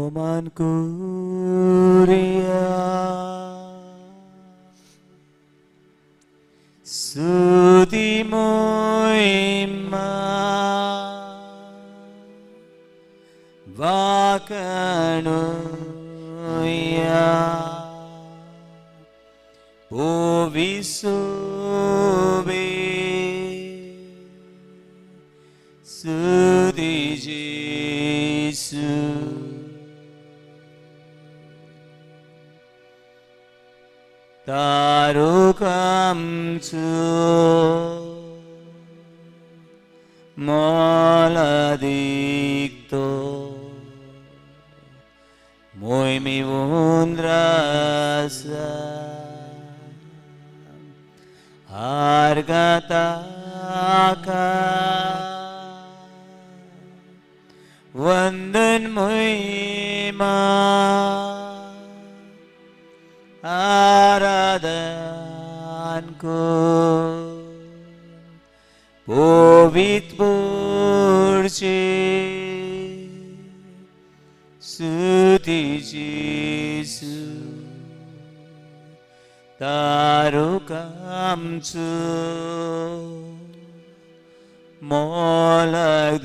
नमान करुया स्तुती महिमा वाखाणुया पोविसोबे स्तुती जेसू तारुकामचो मोलादिक्तो मोहिमी उंद्रासा आर्गाताका वंदन महिमा आराधन को पवित्र पुरचे स्तुती जेसू तारुकामचो मोलादिक्तो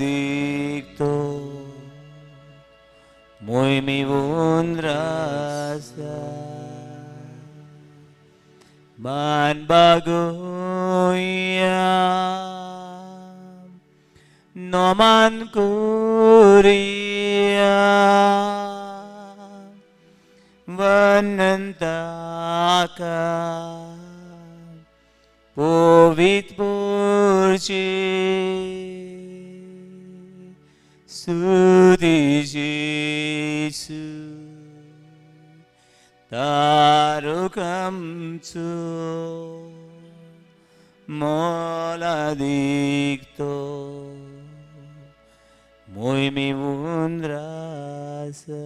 मोहिमी उंद्रासा मान बागोया नमान करुया वनंताका पवित्र पुरचे स्तुती जेसू तारुकामचो मोलादिक्तो मोहिमी उंद्रासा.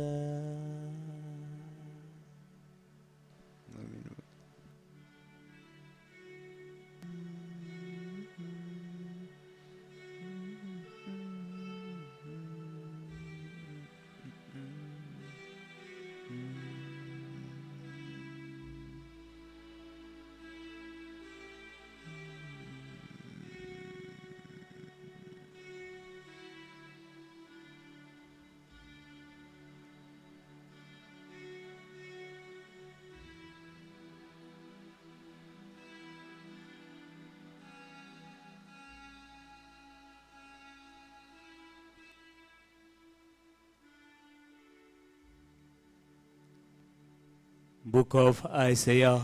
Book of Isaiah,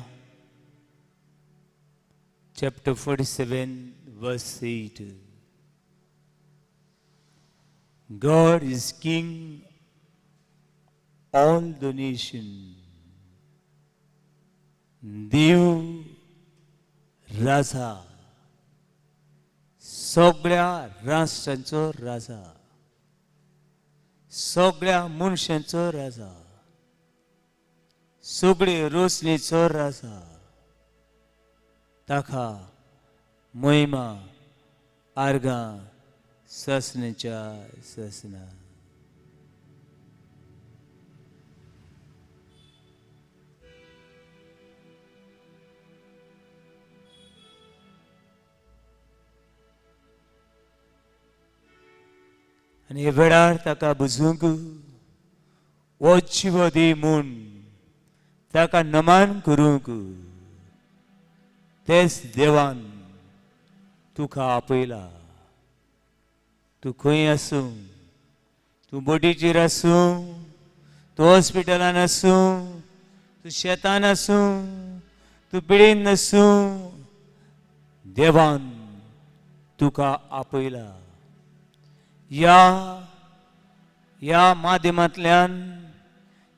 chapter 47, verse 8. God is King all the nation. देव राजा, सगळ्या राष्ट्रांचो राजा, सगळ्या मनशांचो राजा, सगळे रोसणेचो राजा. ताका महिमा आर्गां ससनेच्या ससना. आनी हे वेळार ताका बुजूंक हो जीव दी म्हूण ताका नमन करूंक तेच देवान तुका आपयला. तूं खंय आसूं, तूं बोटीचेर आसूं, तूं हॉस्पिटलान आसूं, तूं शेतान आसूं, तूं पिळीन आसूं, देवान तुका आपयला. ह्या ह्या माध्यमांतल्यान,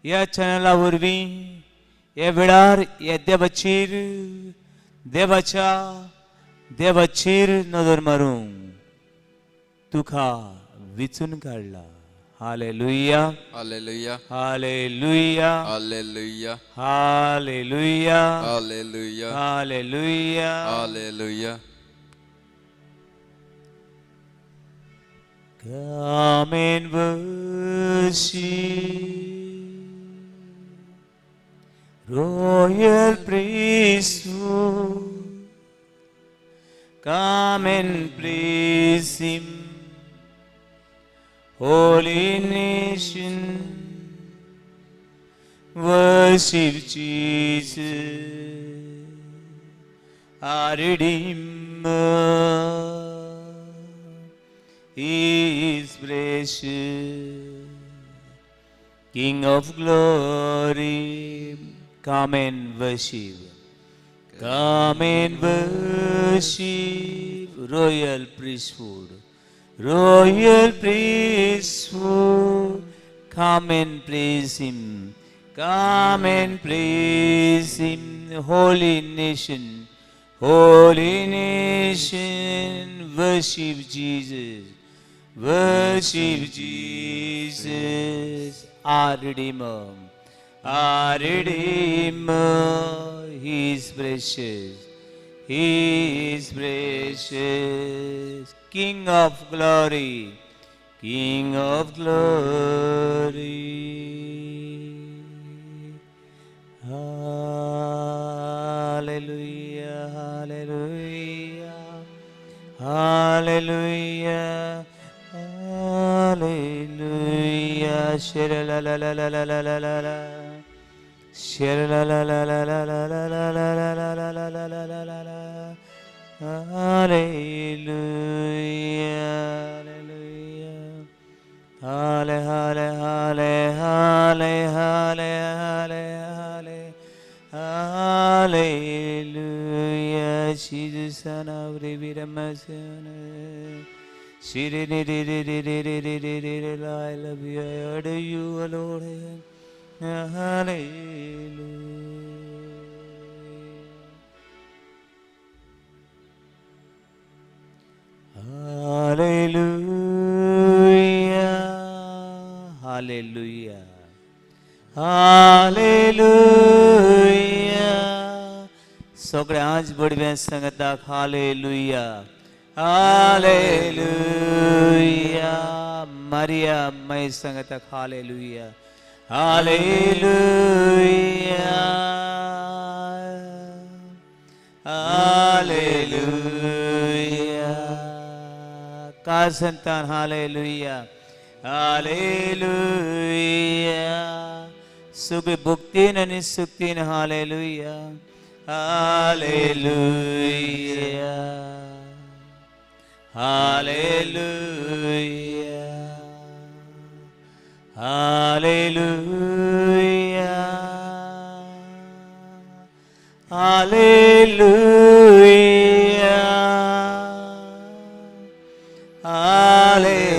ह्या चॅनला वरवीं, ह्या वेळार ह्या देवाचेर, देवाच्या देवाचेर नदर मारूंक तुका विचून काडला. Hallelujah. Hallelujah. Hallelujah. Hallelujah. Hallelujah. Hallelujah. Hallelujah. Hallelujah. Come and worship Royal priesthood, come and praise Him. Holy nation, worship Jesus, our Redeemer. He is precious, King of glory. Come and worship. Come and worship, royal priesthood, royal priesthood. Come and praise Him, come and praise Him, holy nation, holy nation. Worship Jesus, worship Jesus, our Redeemer, our Redeemer. He is precious, He is precious, King of glory, King of glory. Hallelujah, hallelujah, hallelujah, hallelujah. Shera la la la la la la la la la. Shera la la la la la la la la la la la la la la la la la. Hallelujah, hallelujah. Halle, halle, halle, halle, halle, halle, halle. Hallelujah. Jesus, son of David, I love you, I adore you, Lord. Hallelujah. Hallelujah. Hallelujah. Hallelujah. सगळे आज बडव्या सांगता hallelujah, hallelujah. Maria मै सांगता hallelujah, hallelujah, hallelujah. का संतान hallelujah, hallelujah. सगळे भक्तीन आनी सुक्तीन hallelujah, hallelujah, hallelujah, hallelujah, hallelujah, hallelujah, hallelujah,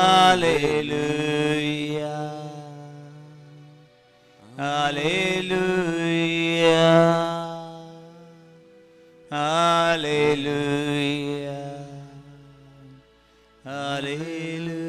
hallelujah, hallelujah, hallelujah, hallelujah.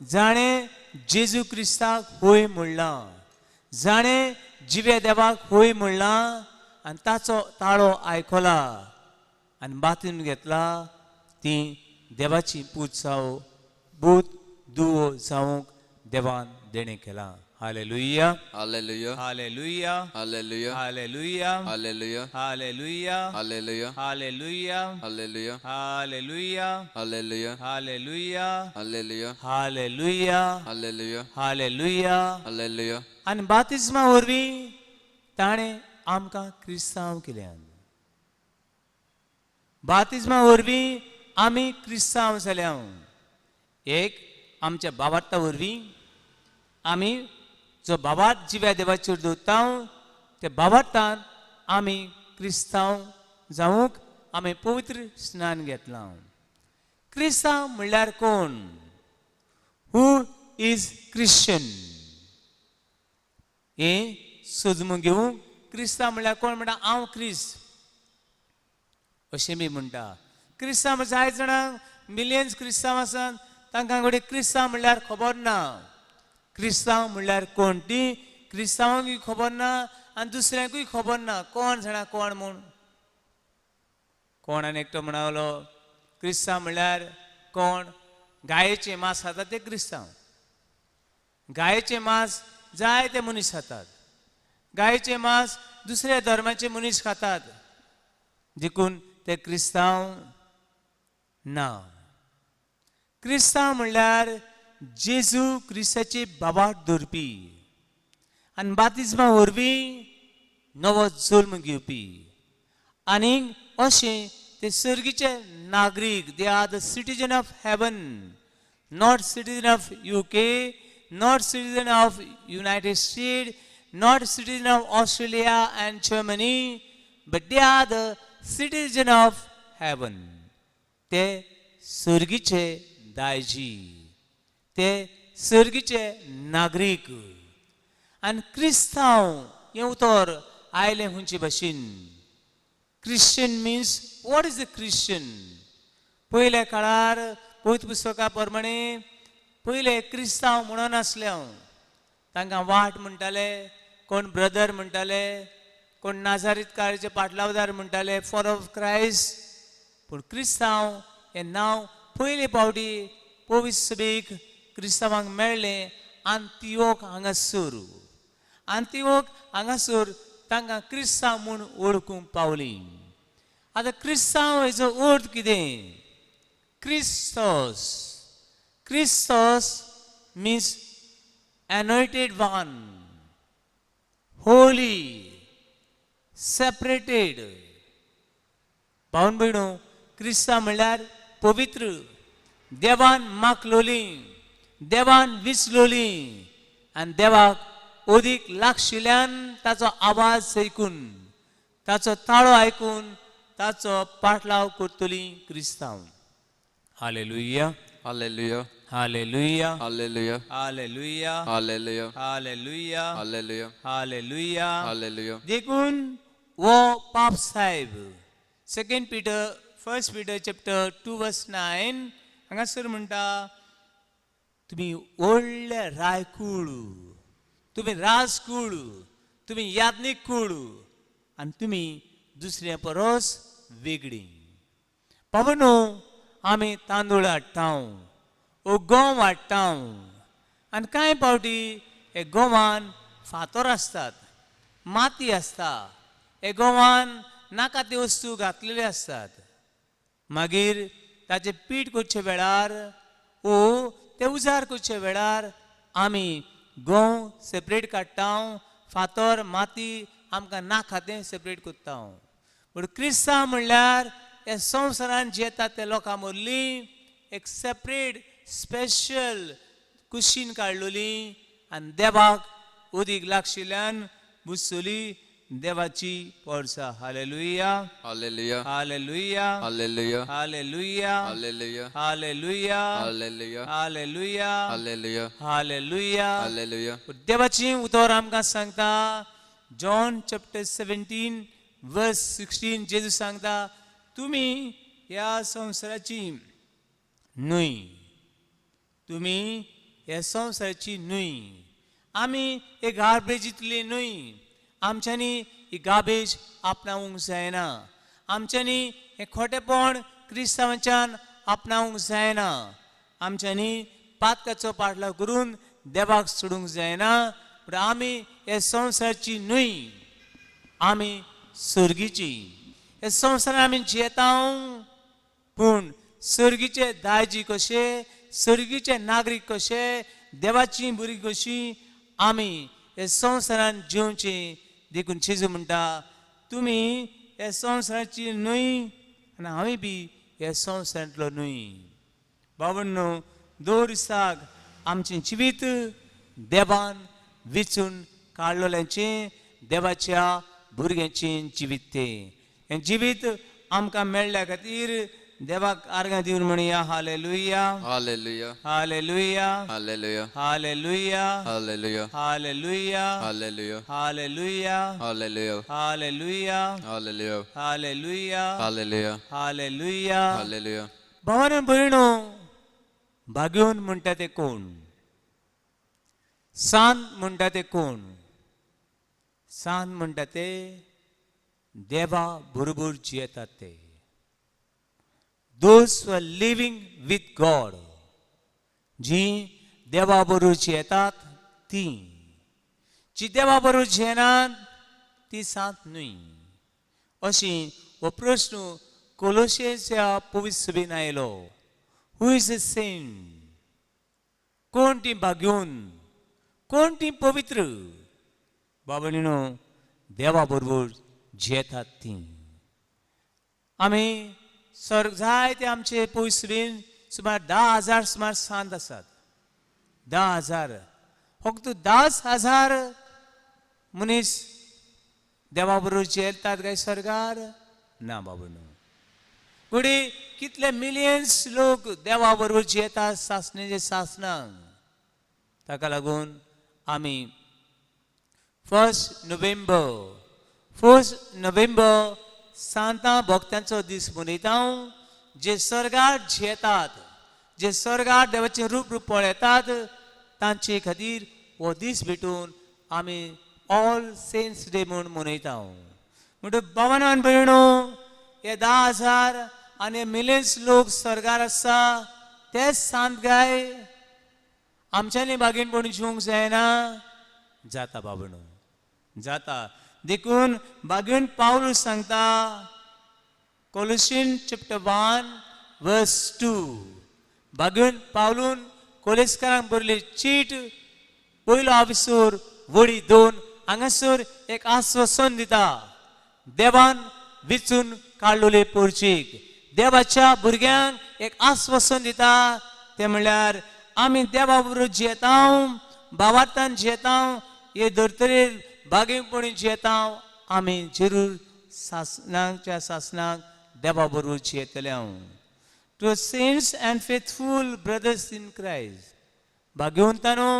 जाणें जेजू क्रिस्ताक होय म्हणलां, जाणें जिव्या देवाक होय म्हणलां आनी ताचो ताळो आयकला आनी बातीम घेतला, ती देवाची पूत जावं पूत दुवो जावंक देवान देणें केलां. Hallelujah. Hallelujah. Hallelujah. Hallelujah. Hallelujah. Hallelujah. Hallelujah. Hallelujah. Hallelujah. Hallelujah. Hallelujah. Hallelujah. Hallelujah. Hallelujah. Hallelujah. Hallelujah. Hallelujah. Hallelujah. आनी बातिज्मा वरवीं ताणें आमकां क्रिस्तांव केल्यान. बातिज्मा वरवीं आमी क्रिस्तांव जाल्या. एक आमच्या बाबार्ता वरवीं आमी जो बाबात जिव्या देवाचेर दवरता त्या बाबार्तान आमी क्रिस्तांव जावंक आमी पवित्र स्नान घेतलां. क्रिस्तांव म्हणल्यार कोण? Who is Christian? हें सोदून घेवंक क्रिस्तांव म्हणल्यार कोण म्हणटा हांव क्रिस्त अशें बी म्हणटा. क्रिस्तांव म्हणजे जायत जाणांक मिलियन्स क्रिस्तांव आसात, तांकां घडये क्रिस्तांव म्हणल्यार खबर ना. क्रिस्तांव म्हणल्यार कोण ती क्रिस्तांवांकूय खबर ना आनी दुसऱ्यांकूय खबर ना, कोण जाणा कोण म्हूण. कोण आनी एकटो म्हणालो क्रिस्तांव म्हणल्यार कोण? गायेचें मांस खाता ते क्रिस्तांव. गायेचें मांस जायते मनीस खातात, गायेचें मांस दुसऱ्या धर्माचे मनीस खातात, देखून ते क्रिस्तांव ना. क्रिस्तांव म्हणल्यार जेजू क्रिस्ताची बाबाट दवरपी आनी बातिज्मा वरवीं नवो जल्म घेवपी आनी अशें ते सर्गीचे नागरीक. They are the citizen of heaven, not citizen of UK, not citizen of United State, not citizen of Australia and Germany, but they are the citizen of heaven. ते सर्गीचे दायजी, ते सर्गीचे नागरीक. आनी क्रिस्तांव हें उतर आयलें खंयचे भाशेन? Christian means what is a Christian? पयल्या काळार पवित्र पुस्तका प्रमाणे पयले क्रिस्तांव म्हणून आसले हांव, तांकां वाट म्हणटाले, कोण ब्रदर म्हणटाले, कोण नाजारीत काळचे पाटलावदार म्हणटाले, फॉर ऑफ क्रायस्ट. पूण क्रिस्तांव हें नांव पयले फावटी पवित्र सभेक क्रिस्तांवांक मेळ्ळें आंतिओक हांगासर. आंतिओक हांगासर तांकां क्रिस्तांव म्हूण वळखूंक पावली. आतां क्रिस्तांव हेजो अर्थ कितें? क्रिस्तोस. क्रिस्तोस means anointed one, holy, separated. भावन भयणो, क्रिस्तांव म्हणल्यार पवित्र, देवान माखलोली, देवान विचलोली आनी देवाक अदीक लागशिल्ल्यान ताचो आवाज आयकून, ताचो ताळो आयकून ताचो पाटलाव करतली क्रिस्तांव. Hallelujah. Hallelujah. Hallelujah. Hallelujah. Hallelujah. Hallelujah. Hallelujah. Hallelujah. Hallelujah. Hallelujah. देखून हो पाप साहेब second Peter first Peter chapter 2 verse 9 हांगासर म्हणटा, तुमी व्हडले रायकूळ, तुमी राजकूळ, तुमी याज्ञीक कूळ आनी तुमी दुसऱ्या परस वेगळी. पावनो आमी तांदूळ हाडटा ओ गंव हाडटा आनी कांय फावटी हे गंवान फातर आसतात, माती आसता, हे गंवान नाका त्यो वस्तू घातलेल्यो आसतात. मागीर ताचें पीठ करचे वेळार ओ ते उजार करचे वेळार आमी गंव सेपरेट काडटा, फातर माती आमकां नाका तें सेपरेट करता. पूण क्रिस्तांव म्हणल्यार ह्या संवसारान जे येता त्या लोकां मदली एक सेपरेट स्पेशल कुशीन काडलोली आनी देवाक उदीक लागशिल्ल्यान बुसली देवाची Porsa. Hallelujah. Hallelujah. Hallelujah. Hallelujah. Hallelujah. Hallelujah. Hallelujah. Hallelujah. Hallelujah. Hallelujah. Hallelujah. Hallelujah. देवाची उतर आमकां सांगता John chapter 17 verse 16 जेजू सांगता, तुमी ह्या संवसाराची न्हय, तुमी ह्या संवसाराची न्हय. आमी हे गार्बेजींतली न्हय. आमच्यांनी ही गार्बेज आपणावंक जायना. आमच्यांनी हें खोटेपण क्रिस्तांवाच्यान आपणावंक जायना. आमच्यांनी पातकाचो पाटलाव करून देवाक सोडूंक जायना. पूण आमी हे संवसाराची न्हय, आमी सर्गीची. हे संवसारान आमी जियेता, पूण सर्गीचे दायजी कशे, सर्गीचे नागरीक कशे, देवाची भुरगीं कशीं आमी हे संवसारान जिवचीं. देखून जेजू म्हणटा, तुमी हे संवसाराची न्हय आनी हांवें बी हे संवसारांतलो न्हय. बाबांनो, दर दिसाक आमचें जिवीत देवान विचून काडलेल्यांचें, देवाच्या भुरग्यांचें जिवीत तें. हें जिवीत आमकां मेळ्ळ्या खातीर देवाक आर्गां दिवन म्हणया, hallelujah. Hallelujah. Hallelujah. Hallelujah. Hallelujah. Hallelujah. Hallelujah. Hallelujah. Hallelujah. Hallelujah. Hallelujah. Hallelujah. Hallelujah. Hallelujah. Hallelujah. Hallelujah. भावान भयणो, भाग्योन म्हणटा ते कोण? सांत म्हणटा ते कोण? सांत म्हणटा ते देवा बरोबर जियेतात ते. Those who are living with God. जी देवा बरोबर जियेतात ती. जी देवा बरोबर जियेनात ती सांत न्हय. अशी हो प्रश्न कोलोशेच्या पवित्र सभेन आयलो. Who is a saint? कोण ती भाग्योन? कोण ती पवित्र? बाबणीनो, देवा बरोबर जियेतात ती. आमी स्वर्ग जायते आमचे पयस बीन सुमार 10,000 सुमार सांत आसात. 10,000, फक्त 10,000 मनीस देवा बरोबर जियेतात काय स्वर्गार? ना बाबा न्हू. घडये कितले मिलियन्स लोक देवा बरोबर जियेतात सासणेचे सासणांक. ताका लागून आमी 1 नोव्हेंबर, 1 नोव्हेंबर सांतां भक्तांचो दीस मनयता. जे स्वर्गार जियेतात, जे स्वर्गार देवाचें रूप रूप पळयतात, तांचे खातीर हो दीस भेटून आमी ऑल सेंट्स डे म्हूण मनयता. म्हणटकीर भावानो आनी भयणो, हे 10,000 आनी मिलियन्स लोक स्वर्गार आसा तेच सांत गाय? आमच्यांनी बागेनपण जिवंक जायना? जाता बाबणो, जाता. देखून बागेन पावलू सांगता, कोलोशीन चॅप्टर 1 वर्स 2. बागेन पावलून कोलेस्कारांक बरयली चीट, पयलो आविसोर वडी 2, हांगासर एक आस्वासन दिता देवान विचून काडलोले पोरचीक. देवाच्या भुरग्यांक एक आस्वासन दिता, तें म्हणल्यार आमी देवा बरोबर जियेता, भावार्थान जियेता, हे धर्तरेर बागेपणी जियेता, आमी जरूर सासणाच्या सासणाक देवा बरोबर जियेतले. हांव To saints and faithful brothers in Christ. भाग्यवंतानो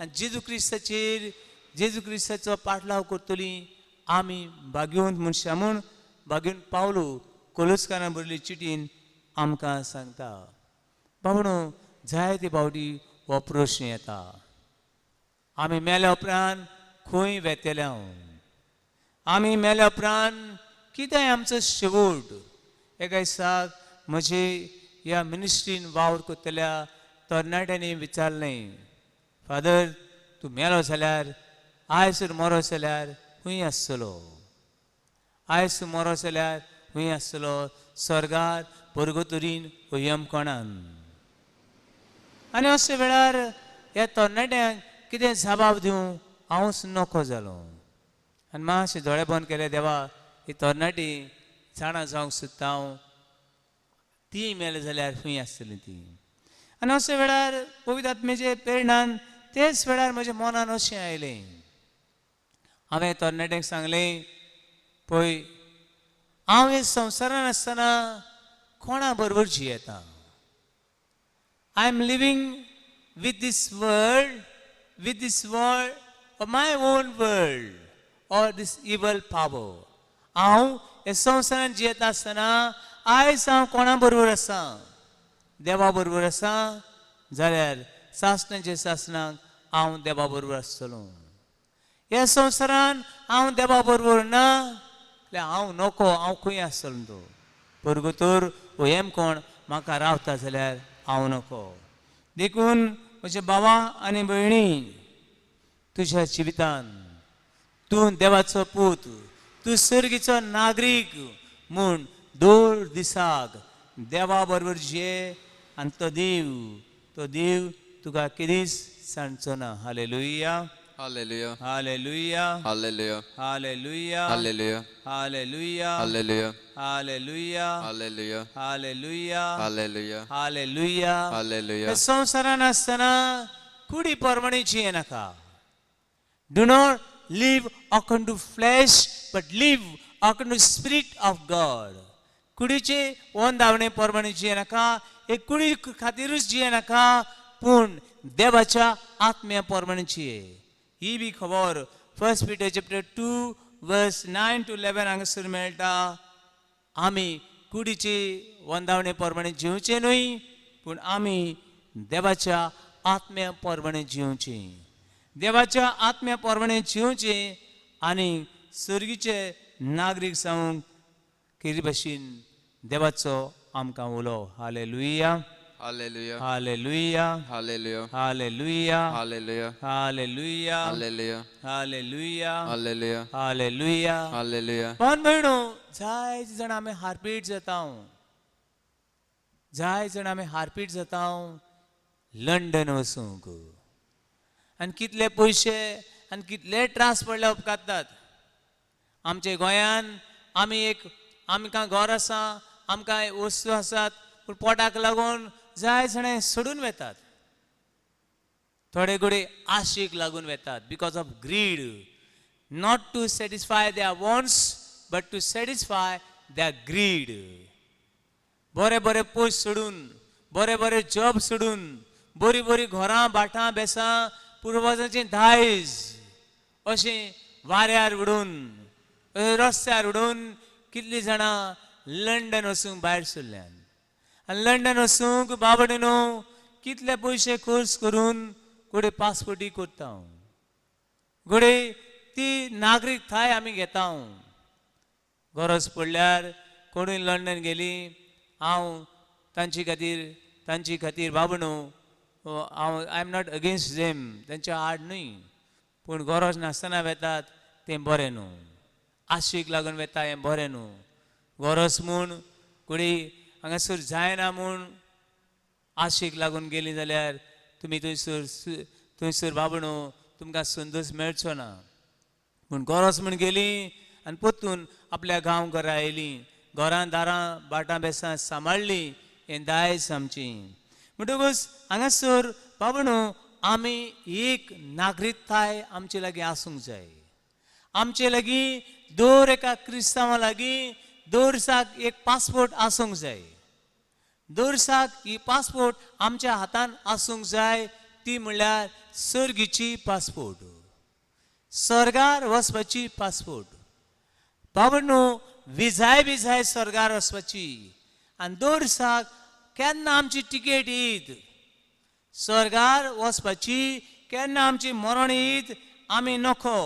आनी जेजू क्रिस्ताचेर, जेजू क्रिस्ताचो पाटलाव करतली आमी भाग्यवंत मनशां म्हूण भाग्यवंत पावलो कोलस्कारां बरयल्ली चिटीन आमकां सांगता. बाबणो, जायते फावटी हो प्रश्न येता, आमी मेल्या उपरांत खंय वेतले? हांव आमी मेल्या उपरांत कितें आमचो शेवट? एका दिसाक म्हजे ह्या मिनिस्ट्रीन वावर करतल्या तरणाट्यांनी विचारलें, फादर, तूं मेलो जाल्यार, आयज जर मरो जाल्यार खंय आसतलो? आयज तूं मरो जाल्यार खंय आसतलो? स्वर्गार, परगतुरीन, यमकोणान? आनी अशे वेळार ह्या तरणाट्यांक कितें जबाब दिवं हांवच नको जालो. आनी मातशे दोळे बंद केले, देवा, ही तरणाटी जाणा जावंक सोदता हांव, ती मेले जाल्यार खंय आसतली ती? आनी अशे वेळार पवित्र आत्म्याचे प्रेरणान तेच वेळार म्हज्या मनान अशें आयलें. हांवें तरणाट्यांक सांगलें, पळय, हांव हे संवसारान आसतना कोणा बरोबर जियेता? I am living with this world, my own world, or this evil power? हांव हे संवसारान जियेता आसतना आयज हांव कोणा बरोबर आसा? देवा बरोबर आसा जाल्यार सासणाचे सासणाक हांव देवा बरोबर आसतलो. ह्या संवसारान हांव देवा बरोबर ना जाल्यार हांव नको, हांव खंय आसतलो तो परगतोर हो हेम कोण म्हाका रावता जाल्यार हांव नको. देखून म्हज्या बाबा आनी भयणी, तुज्या जिवितान तूं देवाचो पूत, तूं सर्गीचो नागरीक म्हूण दर दिसाक देवा बरोबर जिये आनी तो देव तुका केदीच सांडचो ना. Hallelujah. Hallelujah. Hallelujah. Hallelujah. Hallelujah. Hallelujah. Hallelujah. Hallelujah. Hallelujah. Hallelujah. Hallelujah. Hallelujah. Hallelujah. Hallelujah. संवसारान आसतना कुडी परमणी जिये नाका. Do not live according to flesh, but live according to spirit of God. कुडीचे वंदावणे परमणी जिये नाका, हे कुडी खातीरूच जिये नाका, पूण देवाच्या आत्म्या परमणी जिये. ही बी खबर First Peter chapter 2 verse 9 to 11 हांगासर मेळटा. आमी कुडीची वंदावणे परमणे जिवचे न्हय, पूण आमी देवाच्या आत्म्या परमणे जिवची. देवाच्या आत्म्या परमणे जिवचे आनी सर्गीचे नागरीक जावंक केरी भशेन देवाचो आमकां उलो. Hallelujah. Hallelujah. Hallelujah. Hallelujah. Hallelujah. Hallelujah. Hallelujah. Hallelujah. Hallelujah. Hallelujah. Hallelujah. Hallelujah. पण भयणो, जायते जाण आमी हारपीट जाता, जाय जाण आमी हारपीट जाता लंडन वचूंक आनी कितले पयशे आनी कितले त्रास पडले उपकारतात. आमच्या गोंयान आमी एक आमकां घर आसा, आमकां वस्तू आसात, पूण पोटाक लागून जाय जाणां सोडून वेतात. थोडे घडये आशेक लागून वेतात, because of greed, not to satisfy their wants but to satisfy their greed. बरे बरे पयस सोडून, बरे बरे जॉब सोडून, बरीं बरीं घरां भाटां बेसां, पुर्वजांचें दायज अशें वाऱ्यार उडोवन, रस्त्यार उडोवन कितलीं जाणां लंडन वचूंक भायर सरल्यान. आनी लंडन वचूंक बाबडे न्हू कितले पयशे खर्च करून घडये पासपोर्टी करता, घडये ती नागरीकताय आमी घेता. गरज पडल्यार कोणूय लंडन गेली, हांव तांची खातीर बाबा न्हू, हांव I am not against them, तेंच्या आड न्हय, पूण गरज नासतना वेतात तें बरें न्हू. आशेक लागून वेता हें बरें न्हू. गरज म्हूण कुडी हांगासर जायना म्हूण आशेक लागून गेली जाल्यार तुमी थंयसर बाबा न्हू तुमकां संतोश मेळचो ना. पूण गरज म्हूण गेली आनी परतून आपल्या गांव घरा आयली, घरां दारां भाटां बेसां सांबाळ्ळीं, हें दायज आमची. म्हणटकूच हांगासर बाबा न्हू आमी एक नागरीकताय आमचे लागीं आसूंक जाय. आमचे लागीं, दर एका क्रिस्तांवा लागीं दरसाक एक पासपोर्ट आसूंक जाय. दरसाक ही पासपोर्ट आमच्या हातान आसूंक जाय, ती म्हणल्यार सर्गीची पासपोर्ट, स्वर्गार वचपाची पासपोर्ट. बाबा न्हू, विजाय बिजाय स्वर्गार वचपाची. आनी दरसाक केन्ना आमची टिकेट येत स्वर्गार वचपाची, केन्ना आमची मरण येत आमी नको.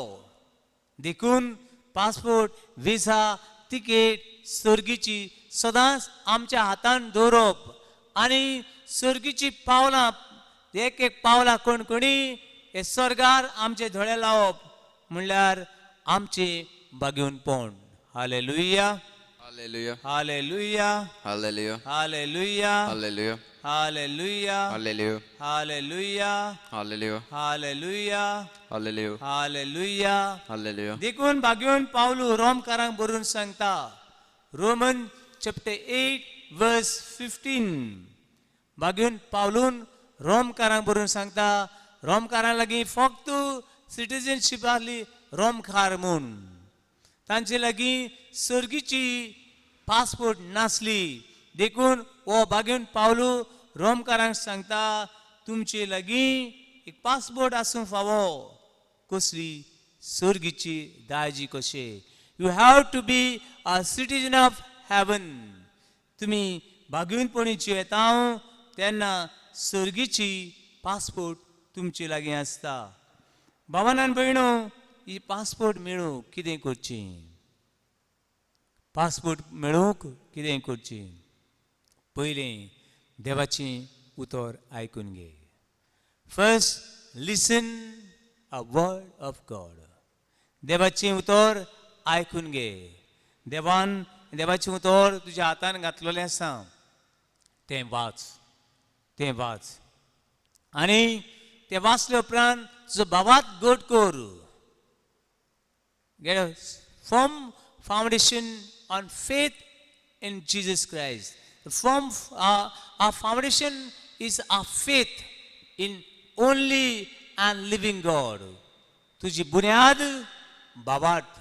देखून पासपोर्ट, विजा, तिकेट सर्गीची सदांच आमच्या हातान दवरप आनी सर्गीची पावलां, एक एक पावलां कणकणी हे स्वर्गार आमचे दोळे लावप म्हणल्यार आमचें भाग्यवंतपण. Hallelujah. Hallelujah. Hallelujah. Hallelujah. Hallelujah. Hallelujah. Hallelujah. Hallelujah. Hallelujah. Hallelujah. Hallelujah. Hallelujah. Hallelujah. Hallelujah. देखून भाग्यवंत पावलू रोमकारांक बरोवन सांगता, Roman chapter 8 verse 15. भाग्यवंत पावलून रोमकारांक बरोवन सांगता, रोमकारां लागीं फक्त सिटीजनशीप आहली रोमकार म्हूण, तांचे लागीं सर्गीची पासपोर्ट नासली. देखून हो भाग्यवंत पावलू रोमकारांक सांगता, तुमचे लागीं एक पासपोर्ट आसूंक फावो. कसली? सर्गीची दायजी कशे. You have to be a citizen of heaven. तुमी भाग्यवंतपणी जियेता तेन्ना सर्गीची पासपोर्ट तुमचे लागीं आसता. भावान आनी भयणो, ही पासपोर्ट मेळूंक कितें करचें? पासपोर्ट मेळोवंक कितें करचें? पयलें देवाचें उतर आयकून घे. First listen a word of God. देवाचें उतर आयकून घे. देवान देवाचें उतर तुज्या हातान घातलेलें आसा, तें वाच, तें वाच आनी तें वाचले उपरांत तुजो भावार्थ घट कर. Get a firm foundation on faith in Jesus Christ. The firm, our foundation is our faith in only and living God. तुजी बुन्याद भावार्थ,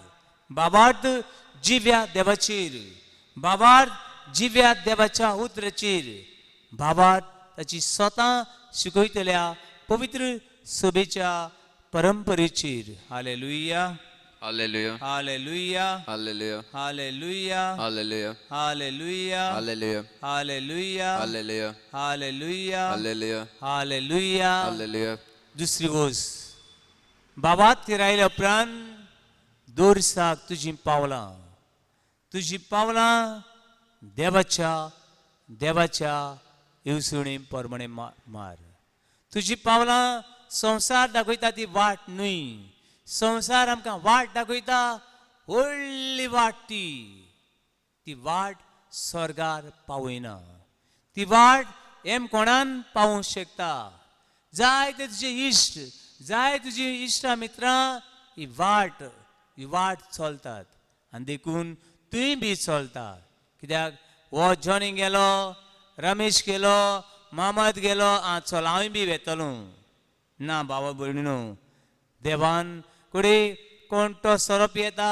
भावार्थ जिव्या देवाचेर, भावार्थ जिव्या देवाच्या उतराचेर, भावार्थ ताची स्वता शिकयतल्या पवित्र सभेच्या परंपरेचेर. Hallelujah. Hallelujah. Hallelujah. Hallelujah. Hallelujah. Hallelujah. Hallelujah. Hallelujah. Hallelujah. Hallelujah. Hallelujah. Hallelujah. Hallelujah. Hallelujah. दुसरी गोश्ट, बाबा थिरायल्या उपरांत दोरसाक तुजीं पावलां, तुजीं पावलां देवाच्या देवाच्या येवजणे प्रमाणे मार. तुजीं पावलां संवसार दाखयता ती वाट न्हय. संवसार आमकां वाट दाखयता, व्हडली वाट ती, ती वाट स्वर्गार पावयना. ती वाट एम कोणान पावोवंक शकता. जाय ते तुजे इश्ट, जाय तुजी इश्टां मित्रां ही वाट, ही वाट चलतात आनी देखून तुंय बी चलता. कित्याक हो जॉनी गेलो, रमेश गेलो, मामद गेलो, आं चल हांवूय बी वेतलो. ना बाबा भयणीनो, देवान कुडी कोण तो सोरो पियेता,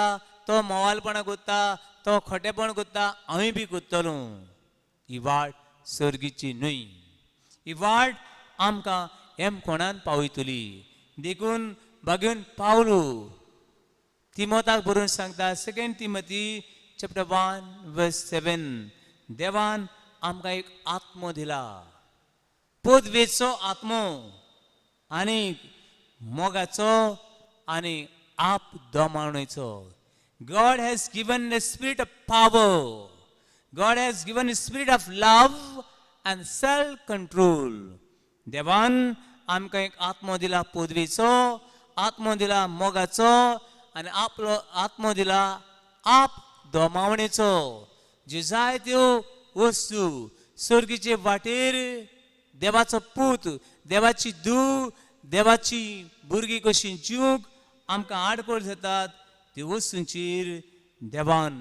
तो मोवालपणां करता, तो खोटेपण करता, हांवूय बी करतलो. ही वाट सर्गीची न्हय. ही वाट आमकां एम कोणान पावयतली. देखून बागेवन पावलो तिमोताक बरोवन सांगता, 2 Timothy chapter 1 verse 7, देवान आमकां एक आत्मो दिला, पदवेचो आत्मो आनी मोगाचो आनी आप दमावणेचो. God has given the spirit of power. God has given the spirit of love and self control. देवान आमकां एक आत्मो दिला पदवेचो, आत्मो दिला मोगाचो आनी आपलो आत्मो दिला आप दमावणेचो. ज्यो जाय त्यो वस्तू सर्गीचे वाटेर देवाचो पूत, देवाची धूव, देवाची भुरगीं कशी जिवंक आमकां आडखळ जातात त्यो वस्तूंचेर देवान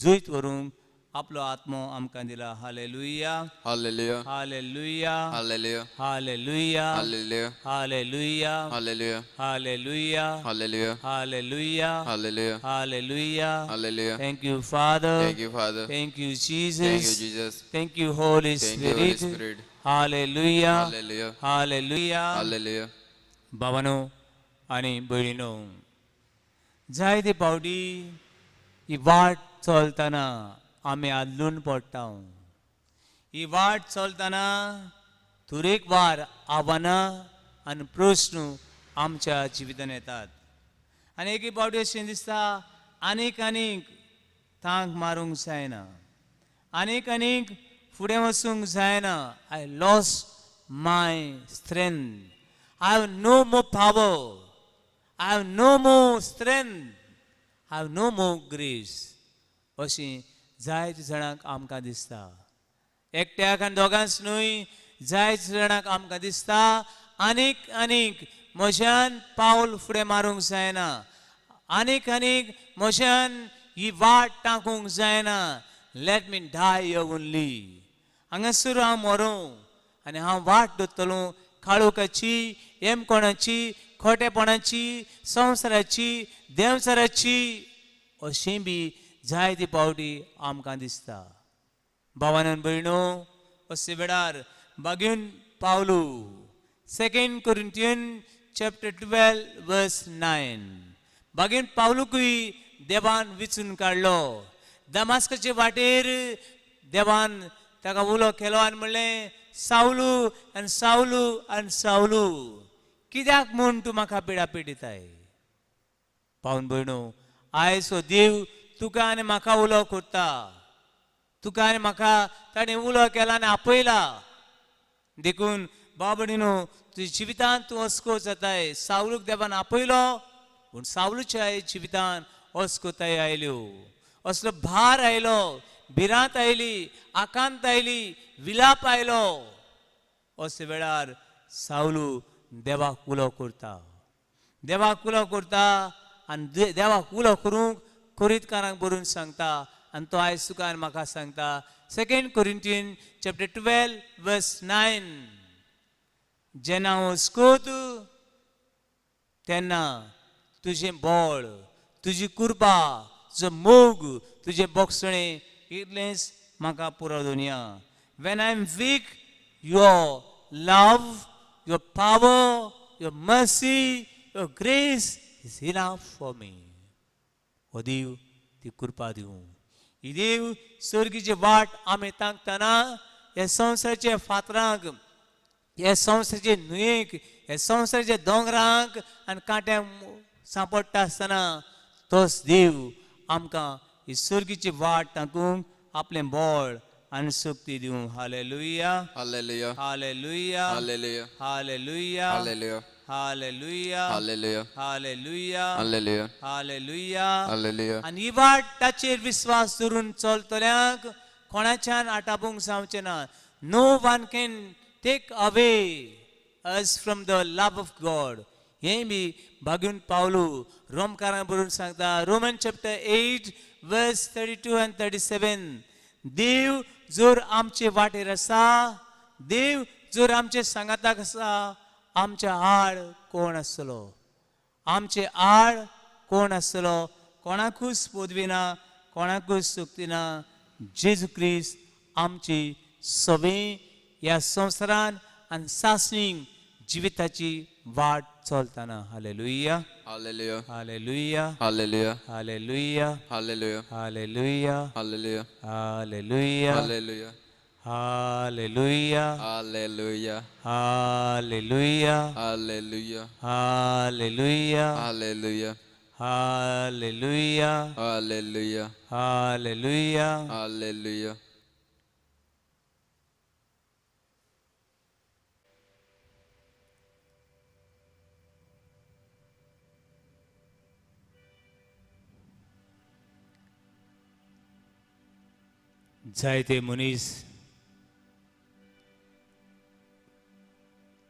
जैत व्हरूंक आपलो आत्मो आमकां दिला. Hallelujah. Hallelujah. Hallelujah. Hallelujah. Hallelujah. Hallelujah. Hallelujah. Hallelujah. Hallelujah. Hallelujah. Hallelujah. Hallelujah. Hallelujah. Hallelujah. Thank you, Father. Thank you, Father. Thank you, Thank you, Jesus. Jesus. Thank you, Holy Thank you, Holy Spirit. Spirit. Hallelujah. Hallelujah. Hallelujah. Hallelujah. भावानो आनी भयणीनो, जायते फावटी ही वाट चलतना आमी आदलून पडटा. ही वाट चलतना तरेकवार आव्हानां आनी प्रस्न आमच्या जिवितान येतात आनी एक एक फावटी अशें दिसता आनीक आनीक तांक मारूंक जायना, आनीक आनीक फुडें वचूंक जायना. I lost my strength, I have no more power, I have no more strength, I have no more grace, अशें जायते जाणांक आमकां दिसता. एकट्याक आनी दोगांच न्हय, जायते जाणांक आमकां दिसता आनीक आनीक म्हज्यान पावल फुडें मारूंक जायना, आनीक आनीक म्हज्यान ही वाट टाकूंक जायना. Let me die only. हांगासर हांव मरूं आनी हांव वाट दवरतलो काळोखाची, एमकोणाची, खोटेपणाची, संवसाराची, देंवचाराची, अशें बी जायते फावटी आमकां दिसता. भावान भयणो, अशे वेळार बागेवन पावलू 2 Corinthian chapter 12 verse 9, बागेवन पावलूकूय देवान विचून काडलो. दमास्काचे वाटेर देवान ताका उलो केलो आनी म्हणलें, सावलू आनी सावलू आनी सावलू, कित्याक म्हूण तूं म्हाका पिडापीड दिताय? पावन भयणो, आयज हो देव तुका आनी म्हाका उलो करता. तुका आनी म्हाका ताणें उलो केला आनी आपयला. देखून भाव भयणीनो, तुज्या जिवितांत तूं अस्कोत जाताय. सावलूक देवान आपयलो, पूण सावलूच्या जिवितान अस्कोताय आयल्यो, असलो भार आयलो, भिरांत आयली, आकांत आयली, विलाप आयलो. अशे वेळार सावलू देवाक उलो करता, देवाक उलो करता आनी देवाक उलो करूंक कोरितकारांक बरोवन सांगता. आनी तो आयज तुका आनी म्हाका सांगता, 2 Corinthians chapter 12 verse 9, जेन्ना हांव अस्कोत तेन्ना तुजें बळ, तुजी कृपा, तुजो मोग, तुजें बोगसणें इतलेंच म्हाका पुरो दुनिया. When I am weak, your love, your power, your mercy, your grace is enough for me. हो देव ती कृपा दिवं. ही देव सर्गीची वाट आमी तांकतना ह्या संवसाराच्या फातरांक, ह्या संवसाराचे न्हंयेक, ह्या संवसाराच्या दोंगरांक आनी कांट्यांक सांपडटा आसतना तोच देव आमकां ही सर्गीची वाट तांकूंक आपलें बळ आनी शक्ती दिवं. Hallelujah, hallelujah, hallelujah, hallelujah, hallelujah, hallelujah, hallelujah, hallelujah, hallelujah, hallelujah, hallelujah. Hallelujah. आनी ही वाट ताचेर विस्वास धरून चलतल्यांक कोणाच्यान आटापूंक जावचें ना. No one can take away us from the love of God. हें बी भागून पावलू रोमकारां बरोवन सांगता, Roman chapter 8 verse 32 and 37. देव जर आमचे वाटेर आसा, देव जर आमचे सांगाताक आसा, आमच्या आड कोण आसतलो? आमचे आड कोण आसतलो? कोणाकूच पदवी ना, कोणाकूच शक्ती ना. जेजू क्रिस्त आमची सगळीं ह्या संवसारान आनी सासणीक जिविताची वाट चलतना. Hallelujah, hallelujah, hallelujah, hallelujah, hallelujah, hallelujah, hallelujah, hallelujah, hallelujah, hallelujah, hallelujah, hallelujah, hallelujah, hallelujah, hallelujah, hallelujah, hallelujah, hallelujah, hallelujah. Hallelujah. जायते मनीस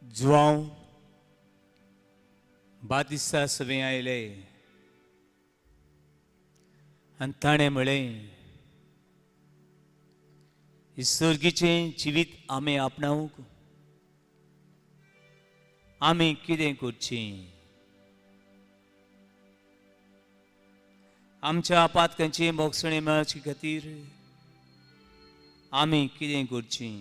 जुवांव बातिस्ता सभें आयले आनी ताणें म्हळें, सर्गीचें जिवीत आमी आपणावंक आमी कितें करचें? आमच्या पातकांची मोगसणी मेळचे खातीर आमी कितें करचें?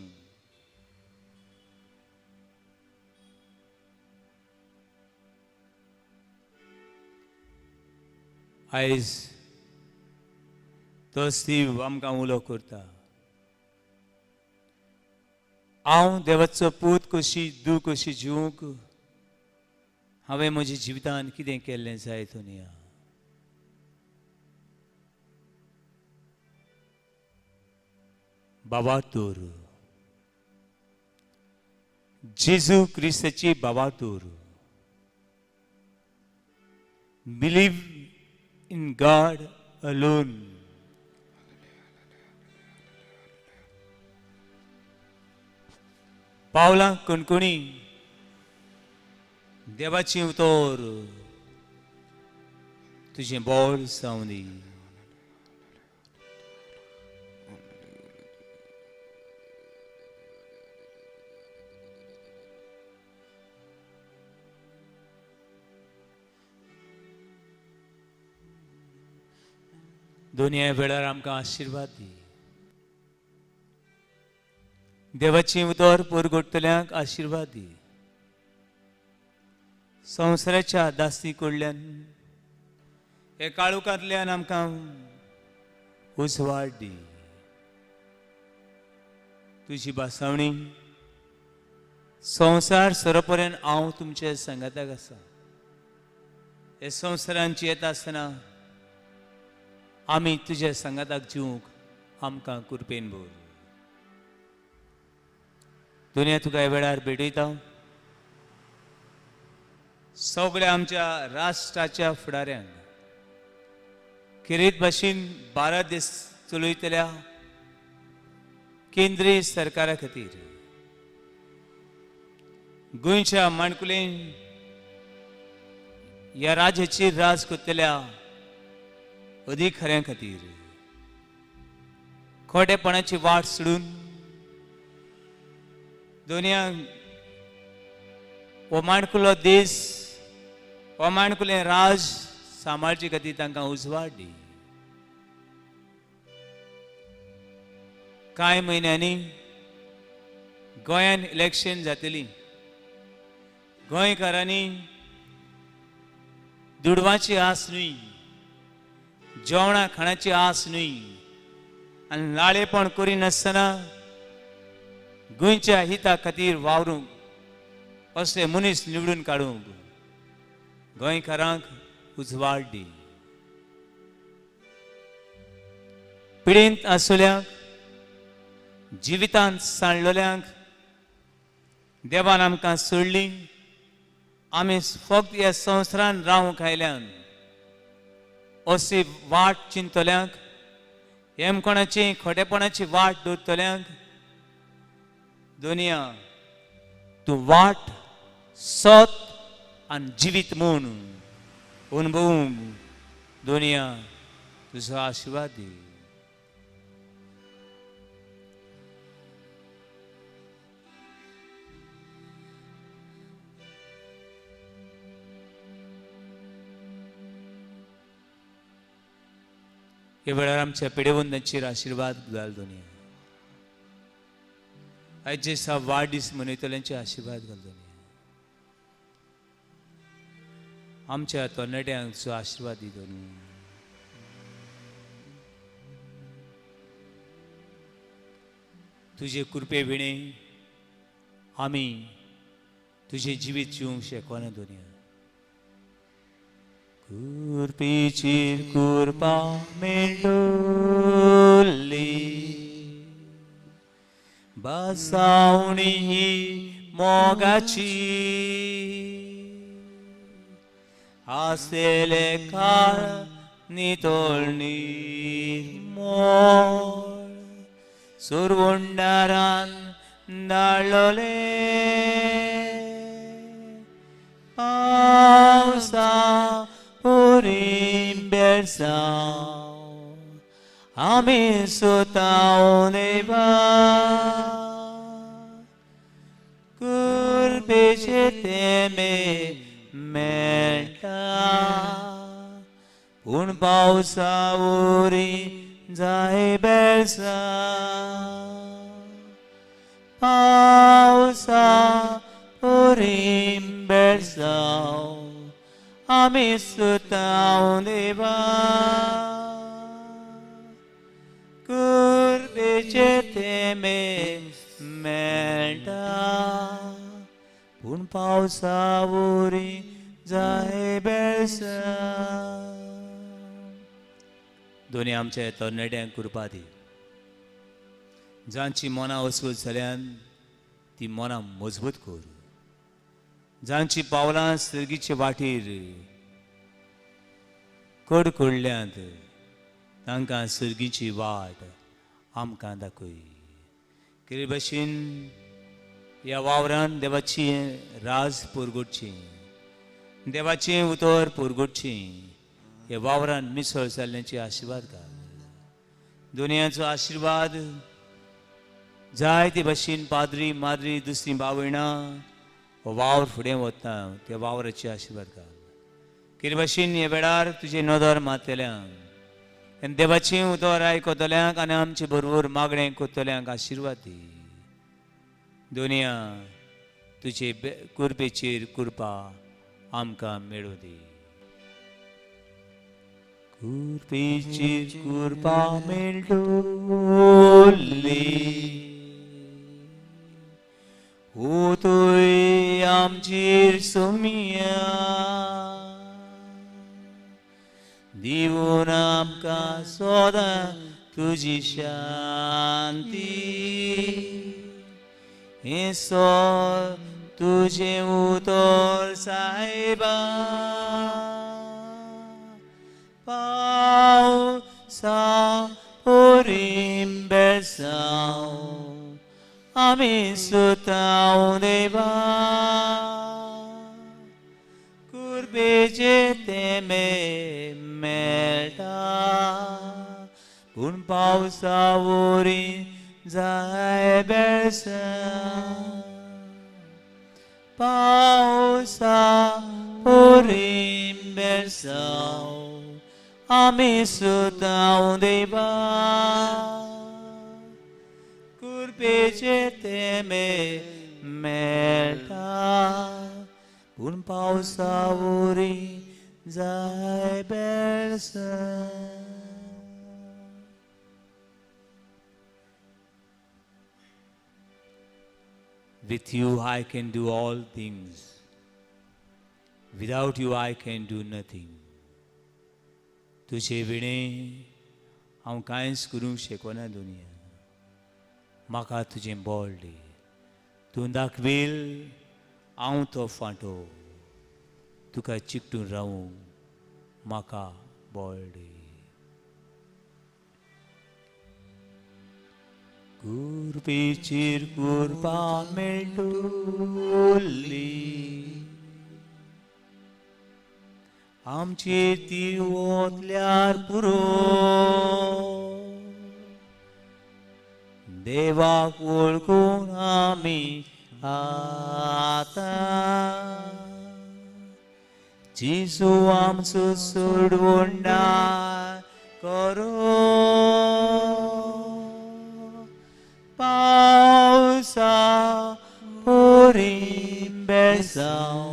आयज तो देव आमकां उलो करता, हांव देवाचो पूत कशी दू कशी जिवंक हांवें म्हज्या जिवितान कितें केल्लें जाय दुनिया. बाबा तोर, जेजू क्रिस्ताची बाबा तोर. Believe in God alone. पावलां कणकणी देवाची उतर तुजें बोळ जावं दी. दोनया वेळार आमकां आशिर्वाद दी. देवाची उतर पुरगोडटल्यांक आशिर्वाद दी. संवसाराच्या दास्ती कडल्यान हे काळुकांतल्यान आमकां उजवाड दी. तुजी भासावणी संवसार सोरपर्यंत हांव तुमचे सांगाताक आसा. हे संवसारान जियेता आसतना आमी तुज्या सांगाताक जिवंक आमकां कृपेन भर. दुनिया तुका ह्या वेळार भेटयता. सगळ्या आमच्या राष्ट्राच्या फुडाऱ्यांक, खेरीत भाशेन भारत देश चलयतल्या केंद्रीय सरकारा खातीर, गोंयच्या माणकुलें ह्या राज्याचेर राज करतल्या अधिकाऱ्यां खातीर, खोटेपणाची वाट सोडून दुनिया हो माणकुलो देश, हो माणकुलें राज सांबाळचे खातीर तांकां उजवाड दी. कांय म्हयन्यांनी गोंयान इलेक्शन जातली. गोंयकारांनी दुडवाची आस न्हय, जेवणा खाणाची आस न्हय आनी लाळेपण करिनासतना गोंयच्या हिता खातीर वावरूंक असले मनीस निवडून काडूंक गोंयकारांक उजवाड दी. पिडेंत आसल्यांक, जिवितांत सांडलेल्यांक देवान आमकां सोडली. आमी फक्त ह्या संवसारान रावंक आयल्यान अशी वाट चिंतल्यांक, हेमकोणाची खोटेपणाची वाट दवरतल्यांक दुनिया तूं वाट, सत आनी जिवीत म्हूण अनुभवूंक दुनिया तुजो आशिर्वाद दी. ह्या वेळार आमच्या पिडेवंदांचेर आशिर्वाद घाल दुनिया. आयज जे सा वाडदीस मनयतल्यांचे आशिर्वाद घाल दुनिया. आमच्या तरणाट्यांक जो आशिर्वाद दी दुनिया. तुजे कृपे विणे आमी तुजें जिवीत जिवंक शकना दुनिया. कृपेचेर कृपा मेळटली, बसावणी ही मोगाची, आसलेले काळ नितळ निर्मळ, सुरवंडारान दाळले पावसा पुरी बेळसांव आमी सुताव देवा. कृपेचे तेमे मेळटा, पूण पावसा वरी जाय बेळसांव, पावसा वरी बेळसांव आमी सुताव देवा. कृपेचे तेमे मेळटा, पूण पावसा वरी जाय बेळसांव. दोनी आमच्या तरणाट्यांक कृपा दी. जांची मनां अस्वस्थ जाल्यान ती मनां मजबूत कर. जांची पावलां सर्गीचे वाटेर कडकडल्यांत तांकां सर्गीची वाट आमकां दाखय. कितें भशेन ह्या वावरान देवाची राज पुरगुटची, देवाचें उतर पुरगुटची, ह्या वावरान मिसळ जाल्ल्याची आशिर्वाद घाल. दुनियाचो आशिर्वाद जायते भशेन पाद्री माद्री दुसरी भाव भयणां हो वावर फुडें वता त्या वावराचे आशिर्वाद घाल. कितें भशेन ह्या वेळार तुजे नदर मारतल्यांक आनी देवाचें उतर आयकतल्यांक आनी आमचे बरोबर मागणें करतल्यांक आशिर्वाद दी. दुनिया तुजे कृपेचेर कृपा आमकां मेळूं दी. कृपेचेर कृपा मेळटली, उतूय आमचेर सोमिया दिवन आमकां सदां तुजी शांती हें सोल तुजें उतर सायबा पावसा ओरीम बेसांव आमी सुतांव देवा कुर्बेचे तेमे मेळटा पूण पावसा वरी जाय बेसांव पावसा ओरीम बेसांव आमी सुतांव देवा कुर्बेचे तेमे मेळटा पूण पावसा वरी जाय बेळसांव. With you I can do all things. Without you I can do nothing. तुजे विणे हांव कांयच करूंक शकना दुनिया. म्हाका तुजें बळ दी. तूं दाखवील हांव तो फांटो. तुका चिकटून रावूंक म्हाका बळ दी. कुर्बेचेर कुर्बा मेळटली आमचेर ती ओतल्यार पुरो देवाक वळखून आमी आतां जेजू आमचो सोडवणदार करो पावसा ओरीम बेळसांव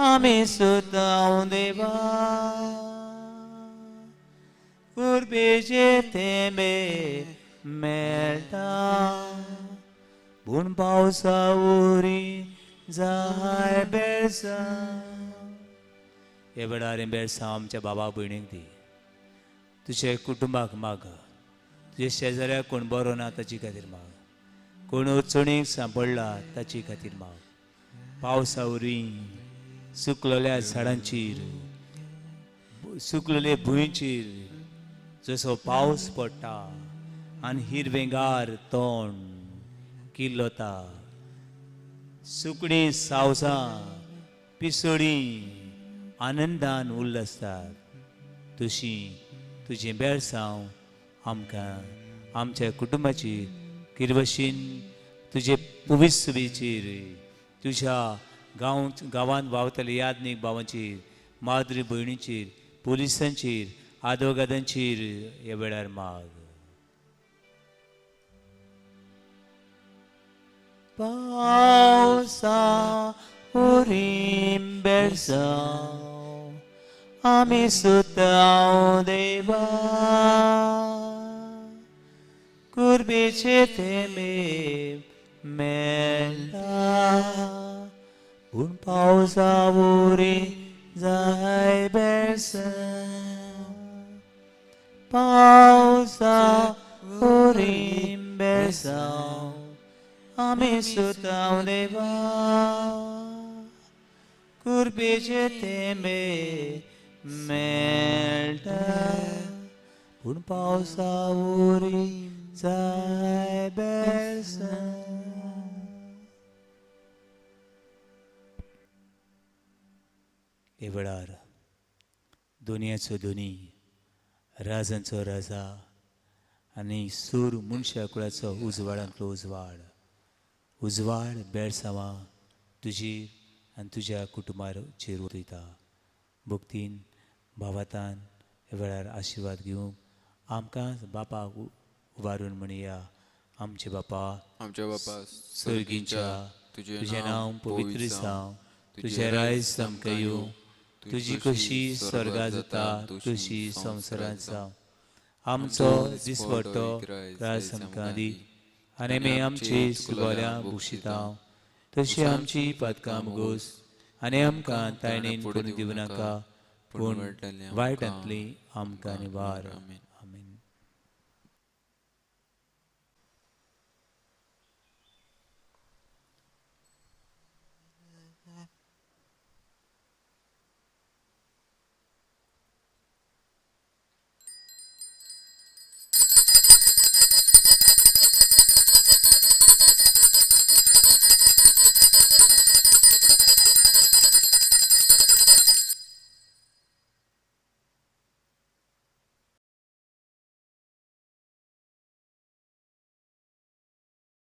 आमी सुतांव देवा कुर्बेचे तेंबे मेळटा पूण पावसा वरी जाय बेळसांव. हे वेळार हें बेळसांव आमच्या बाबा भयणीक दी. तुज्या कुटुंबाक माग. तुज्या शेजाऱ्याक कोण बरो ना ताची खातीर माग. कोण अडचणीक सांपडला ताची खातीर माग. पावसा वरी सुकलेल्या झाडांचेर सुकलेले भुंयचेर जसो पावस पडटा आनी हिरवेंगार तोंड किल्लता सुकणीं सावजां पिसोळीं आनंदान उल्लासतात तशी तुजें बेळसांव आमकां आमच्या कुटुंबाची किरवशीन तुजे पुविसबीचेर तुज्या गांवांत वावतले यादनीक भावांचेर माद्री भयणीचेर पोलिसांचेर आदोगादांचेर ह्या वेळार माग. पावसा ओरीम बेळसांव आमी सुतांव देवा कुर्बेचे तेमे मेळटा पूण पावसा वरी जाय बेळसांव पावसा वरी बेळसांव आमी सुतांव देवा कुर्बेचे तेंबे मेळटा पूण पावसा वरी जाय बेळसांव. हे वेळार दुनियाचो धनी राजांचो राजा आनी सूर मनशा कुळाचो उजवाडांतलो उजवाड उजवाड बेळसांवां तुजीर आनी तुज्या कुटुंबाचेर वयता. भक्तीन भावातान ह्या वेळार आशिर्वाद घेवंक आमकां बापाक उबारून म्हणया. आमचे बापा आमच्या बापा सर्गींच्या तुजें नांव पवित्र जावं तुजें रायज आमकां येवं तुजी कशी स्वर्गा जाता तशी संवसारांत जावं. आमचो दिसवटो राज आमकां दी आनी आमी आमचे सुगाल्या भोगशिता तशी आमची पातकां मुगोस आनी आमकां ताणें पडून दिवं नाका, पूण वायटांतली आमकां निवार.